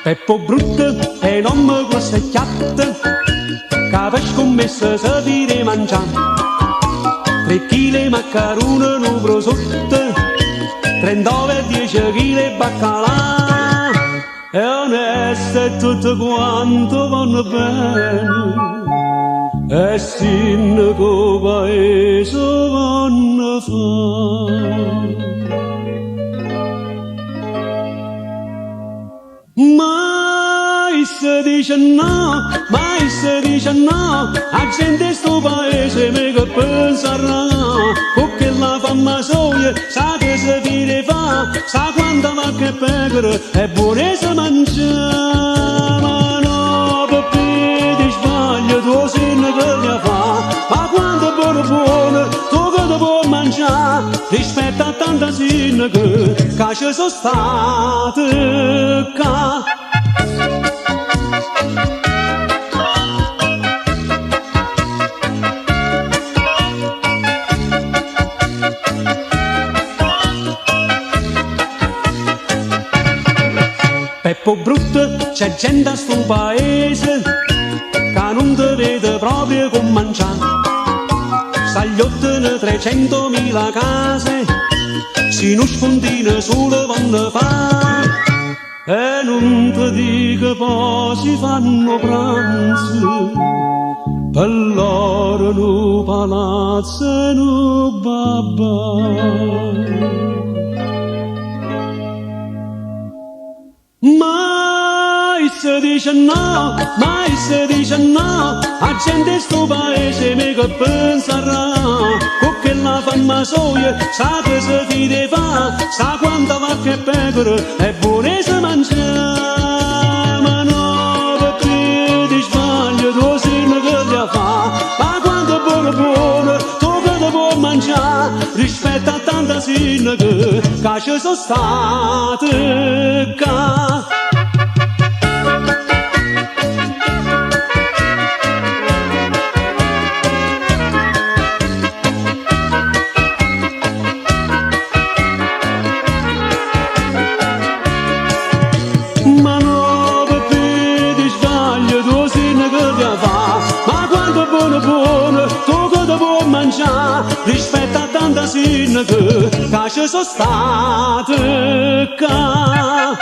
Peppe 'o brutto è n'ommo grosso e chiatto, ca pe scummessa se fida 'e mangià. Tre chile 'e maccarune, nu prosutto, trent'ove e diece chile 'e baccalà. È onesto e tutte quante 'o vonno bene, e sinnaco 'o paese 'o vonno fà. Ma isso dice no, ma isso dice no, 'a gente 'e stu paese me che pensarrà, cu chella famma soja sa che se fida 'e fà, sa quanta vacche e pecore è buono 'e se mangià. Ma no, Peppì, ti sbagli, tu 'o sinnaco l'he 'a fà, ma quanto buono buono tu che te può mangià, rispetto a tanta sinnache ca ce so' state ccà. Peppe 'o brutto, c'è gente a stu paese ca nun te vede proprio cu mangià. S'agliotteno trecentomila case, si nu spuntino sulo vonno fà. E nun te dico po' si fanno pranzo, pe lloro nu palazzo è nu babà. Ma isso dice no, ma isso dice no, 'a gente 'e stu paese me che pensarrà, cu chella famma soja sa che se fida 'e fà, sa quanta vacche e pecore è buono 'e se mangià. Ma no, Peppì, ti sbagli, tu 'o sinnaco l'he 'a fà, ma quanto è buono buono, tu che te può mangià, rispetto a tanta sinnache ca ce so' state ccà. Ma no, Peppì, ti sbagli, tu 'o sinnaco l'he 'a fà, ma quanto è buono buono, tu che te può mangià, rispetto a tanta sinnache ca ce so' state ccà.